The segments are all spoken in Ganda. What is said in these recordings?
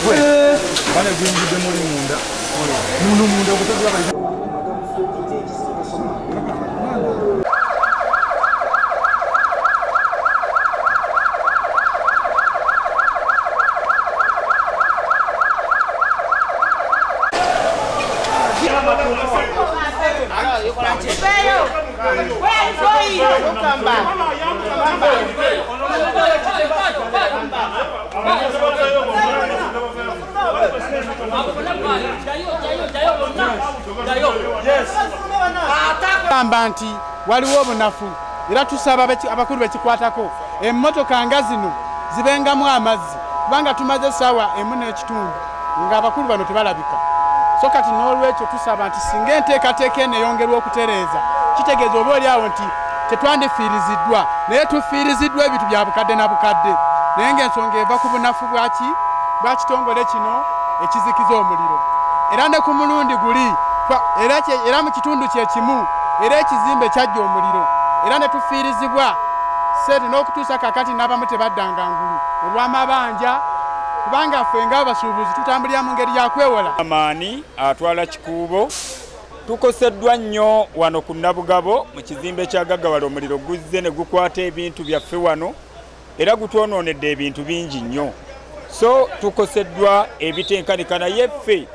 Bane guyingidde muli munda. Muno munda okutagula. Gamba nti waliwo obunafu era tusaba abakulu bekikwatako emmotoka nga zino zibengamu amazzi kubanga tumaze essaawa 1.5 ng'abakulu bano tebalabika. So kati n'olwekyo tusaba nti singa enteekateeka eno eyongerwa okutereeza kitegeeza oba oli awo nti tetwandifiiriziddwa, naye tufiiriziddwa ebintu bya bukadde na bukadde, naye ng'ensonga eva ku bunafu bwa kitongole kino ekizikiza omuliro. Era ne ku mulundi guli era mu kitundu kye kimu era ekizimbe kyajja omuliro era ne tufiirizibwa sente n'okutuusa kakati n'abamu tebaddanga ngulu olw'amabanja, kubanga ffe ng'abasuubuzi tutambulira mu ngeri ya kwewola. Amaani atwala Kikuubo. Tukoseddwa nnyo wano ku Nabugabo mu kizimbe kya Gaggawala. Omuliro guzze ne gukwata ebintu byaffe wano era gutwonoonedde ebintu bingi nnyo, so tukoseddwa ebitenkanika, naye ffe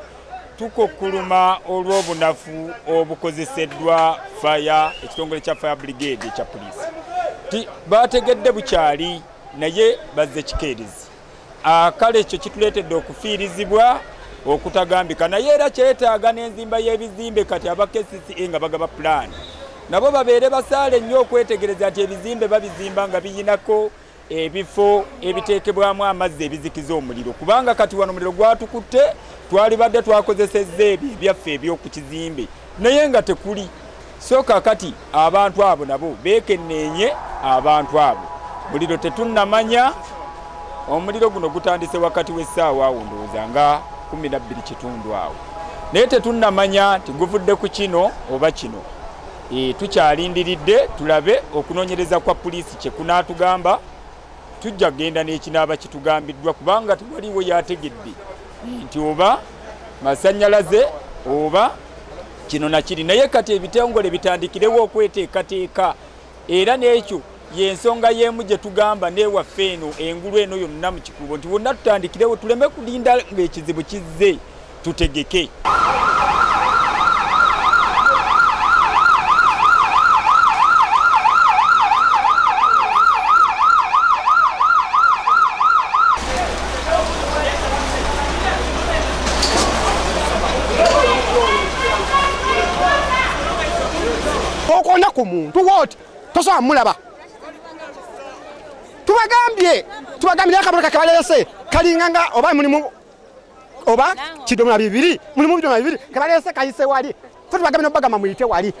tukokkuluma olw'obunafu obukozeseddwa fire, ekitongole kya Fire Brigade ekya poliisi. Bategedde bukyali naye bazze kikeerezi. Kale ekyo kituleetedde okufiirizibwa okutagambika, naye era kyetaaga n'enzimba y'ebizimbe. Kati aba KCCA nga bagaba pulaani nabo babeere basaale nnyo okwetegereza nti ebizimbe babizimba nga biyinako ebifo ebiteekebwamu amazzi ebizikiza omuliro, kubanga kati wano omuliro gwatukutte, twalibadde twakozesezza ebyo ebyaffe eby'oku kizimbe naye nga tekuli. So kakati abantu abo nabo beekenneenye abantu abo. Muliro tetunnamanya. Omuliro guno gutandise wakati w'essaawa awo ndowooza nga 12:15 awo, naye tetunnamanya nti guvudde ku kino oba kino. Tukyalindiridde tulabe okunoonyereza kwa poliisi kye kunaatugamba. Tujja kugenda n'ekinaaba kitugambiddwa, kubanga tewaliwo yategedde nti oba masannyalaze oba kino nakiri. Naye kati ebitongole bitandikirewo okweteekateeka, era n'ekyo y'ensonga y'emu gye tugamba n'ewaffe eno engulu eno yonna mu Kikuubo nti wonna tutandikirewo tuleme kulinda ng'ekizibu kizze, tutegeke. Okonda ku muntu wooti tosobola mulaba. Tubagambye akamotoka kebalese kalinga nga oba mulimu oba kidomola bibiri, mulimu bidomola bibiri kebalese kayise wali. Ffe tubagambye n'obagamba muyite wali,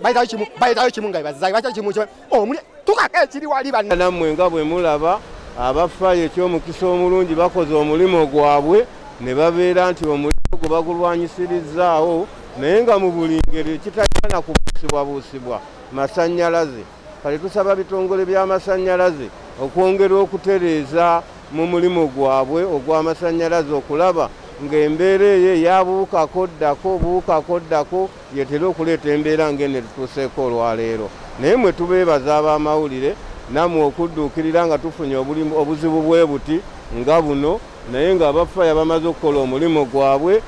bayitayo kimu nga bebazayo, bayitayo kimu omuli tukaka ekiri wali banna. Nammwe nga bwe mulaba abafaayo eky'omukisa omulungi bakoze omulimu gwabwe ne babeera nti omuliro gwe bagulwanyisirizzaawo, naye nga mu buli ngeri kitalina kubuusibwabuusibwa masannyalaze. Kale tusaba bitongole by'amasannyalaze okwongera okutereeza mu mulimu gwabwe ogw'amasannyalaze okulaba ng'embeera eyo eyabuukako ddako buukako ddako yetera okuleeta embeera ng'eno etutuuseeko olwaleero. Naye mwe tubeebaza ab'amawulire nammwe okudduukirira nga tufunye obuzibu bwe buti nga buno, naye ng'abafaayo bamaze okukola omulimu gwabwe.